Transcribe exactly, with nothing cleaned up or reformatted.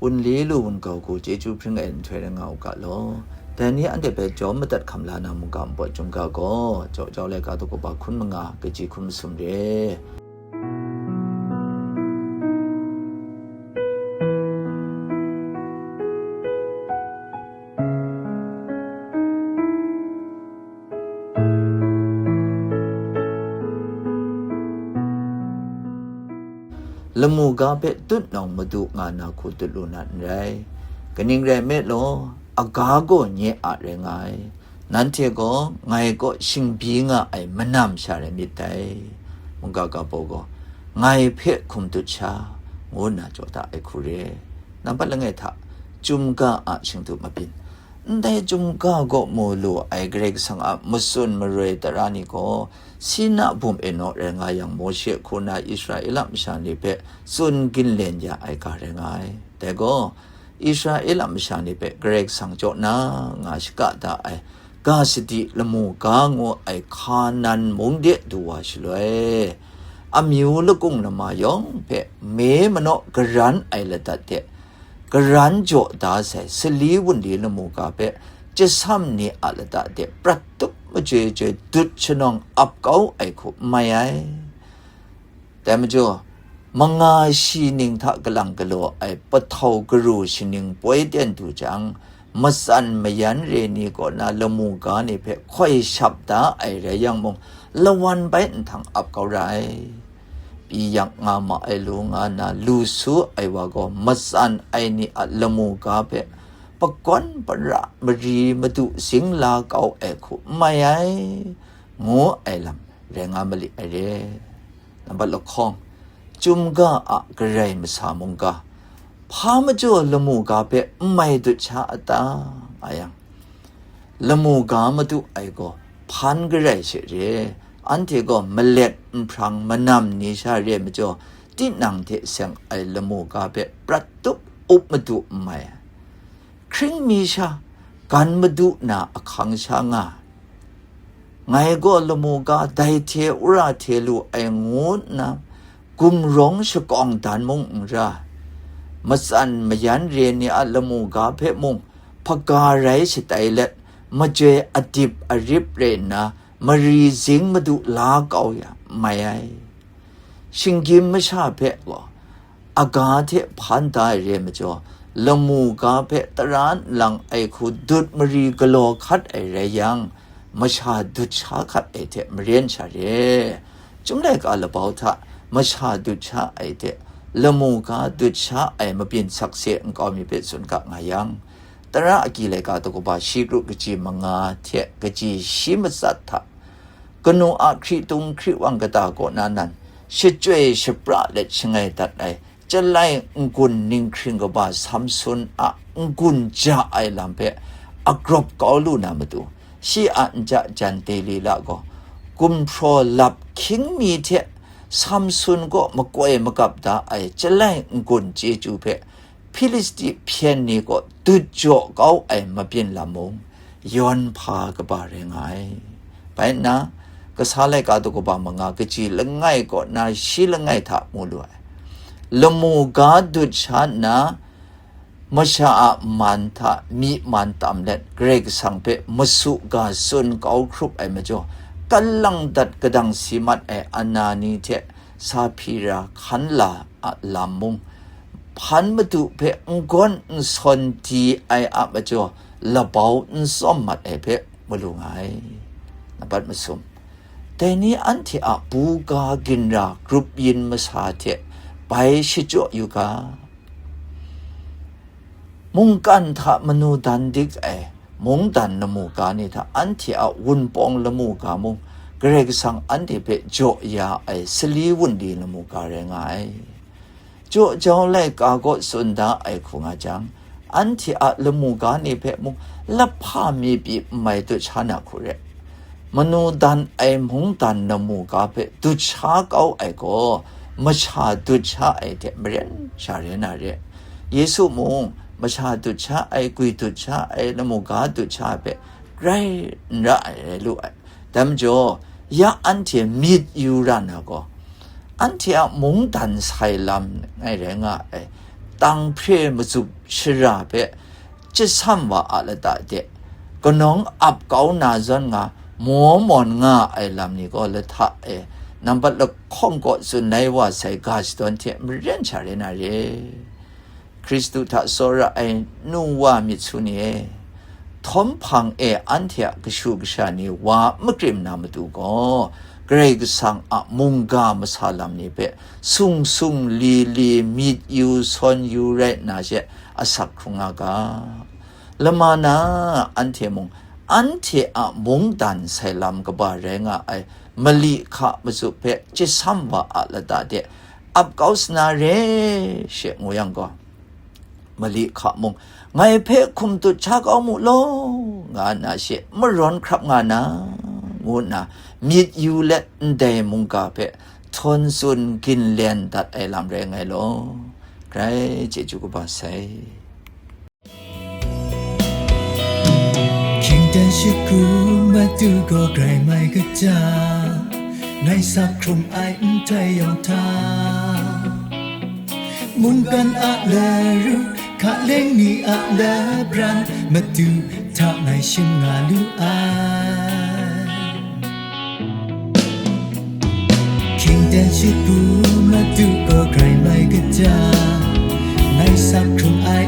Wunli lu wungga hku chyeju hpring ai nhtoi rai nga u ga law. Dai ni anhte hpe jawm madat hkam la na mungga npawt chyum ga gaw, jau jau laika daw kaba hkun manga, kaji hkun masum re. Lamu ga hpe tut nawng madu nga na hku tut lu na n rai. Kaning rai nme law, aga gaw nye a rai nga ai. Nanhte gaw ngai kaw shingbyi nga ai manam sha rai myit dai. Mungga ga baw gaw, ngai hpe hkum dut sha, ngu nna jaw da ai hku re. Nambat langai hta, chyum ga a shingdu mabyin. Ndai chyum ga gaw mu lu ai Karai Kasang a matsun maroi tara ni gaw, Sina bum e naw rai nga yang, Mawshe hku na Israela masha ni hpe tsun ginlen ya ai ga rai nga ai. Dai gaw, Israela masha ni hpe Karai Kasang jaw na nga shaka da ai ga sadi lamu ga ngu ai Hkanan mung de du wa shaloi, amyu lakung lama yawng hpe me manaw garan ai ladat de, garan jaw da sai sali wunli lamu ga hpe chyasam ni a lata de prat tup machyoi chyoi dut shanawng ap kau ai hku n mai ai. Dai majaw, manga shi ning hta kalang galaw ai pahtau garu shaning poi ten du jang, matsan mayan re ni kaw na lamu ga ni hpe hkoi shap da ai rai yang mung, lawan bai nhtang ap kau ra ai. Pyi yak nga ma ai lu nga na lu su ai wa gaw, matsan ai ni a lamu ga hpe pakawn para mari madu zing la kau ai hku n mai ai, ngu ai lam rai nga mali ai re. Nambat lahkawng, chyum ga a Karai masa mungga, hpa majaw lamu ga hpe n mai dut sha a ta? Nga yang, lamu ga madu ai gaw hpan garai she re, anhte gaw malet nhprang manam ni sha re majaw, tinang hte seng ai lamu ga hpe prat tup up madu n mai ai. Hkring mi sha, gan madu na ahkang sha nga ai. Ngai gaw lamu ga dai hte wora hte lu ai ngu nna, gumrawng shakawng dan mung n ra, matsan mayan re ni a lamu ga hpe mung hpaga rai shatai let, majoi adip arip re nna, mari zing madu la kau ya mai ai. Shinggyim masha hpe gaw, aga hte hpan da ai re majaw, lamu ga hpe tara nlang ai hku dut mari galaw hkat ai rai yang, masha dut sha hkat ai hte maren sha re. Chyum laika labau hta masha dut sha ai hte lamu ga dut sha ai mabyin sakse nkau mi hpe tsun ga nga yang, Tara agyi laika daw kaba shi kru kaji manga hte kaji shi matsat hta, kanu a hkritung hkriwang kata kaw na nan, shachyoi shapra let shangai dat ai, Chyalai n-gun ninghkring kaba Samsun a n-gun ja ai lam hpe agrawp kau lu na matu, shi a nja jan Delila gaw, gumhpraw lap hkying mi hte Samsun kaw makoi magap da ai Chyalai n-gun chyeju hpe Hpilisti hpyen ni kaw dut jaw kau ai mabyin lam mung, yawn hpa kaba rai nga ai. Bai nna, Kasa laika daw kaba manga kaji langai kaw na shi langai hta mu lu ai. Lamu ga dut sha nna, masha a man hta myi man tam let, Karai Kasang hpe masu ga tsun kau hkrup ai majaw, kalang dat kadang si mat ai Anani hte Sahpira hkan la a lam mung, hpan madu hpe n gawn n sawn di ai a majaw, labau n tsawm mat ai hpe malu nga ai. Nambat masum, dai ni anhte a buga ginra grup yin masa hte bai shachyaw yu ga. Mungkan hta manu dan dik ai mungdan lamu ga ni hta anhte a wunpawng lamu ga mung, Karai Kasang anhte hpe jaw ya ai sali wunli lamu ga rai nga ai. Jaw jau laika kaw tsun da ai hku nga jang, anhte a lamu ga ni hpe mung lahpa mi pyi n mai dut sha na hku re. Manu dan ai mungdan lamu ga hpe dut sha kau ai gaw, masha dut sha ai hte maren sha rai na re. Yesu mung, masha dut sha ai, gwi dut sha ai, lamu ga dut sha ai hpe grai n ra ai rai lu ai. Dai majaw, ya anhte myit yu ra na gaw, anhte a mungdan sai lam ngai rai nga ai, tang hpre matsup shara hpe chyasam wa a lata de, kanawng ap kau na zawn nga maw mawn nga ai lam ni gaw lahta e, nambat lahkawng kaw tsun lai wa sai ga shadawn hte maren sha rai na re. Hkristu hta tsawra ai nu wa myit su ni e, htawm hpang e anhte a kashu kasha ni wa makrim na matu gaw, Karai Kasang a mungga masa lam ni hpe sung sung li li myit yu sawn yu rai nna she asak hkrung nga ga. Lama na anhte mung, anhte a mungdan sai lam kaba rai nga ai mali hka matsup hpe chyasam wa a lata de, ap kau sa na re she ngu yang gaw, mali hka mung, ngai hpe hkum tut sha kau mu law, nga nna she marawn hkrap nga na, ngu nna myit yu let ndai mungga hpe htawn tsun ginlen dat ai lam rai ngai law. Grai chyeju kaba sai. Hkying dan shagu matu gaw grai mai kaja, ngai sak hkrung ai ndai yawng hta, mungkan a laru, hkaleng ni a labran, matu hta ngai shim nga lu ai. Hkying dan shagu matu gaw grai mai kaja, ngai sak hkrung ai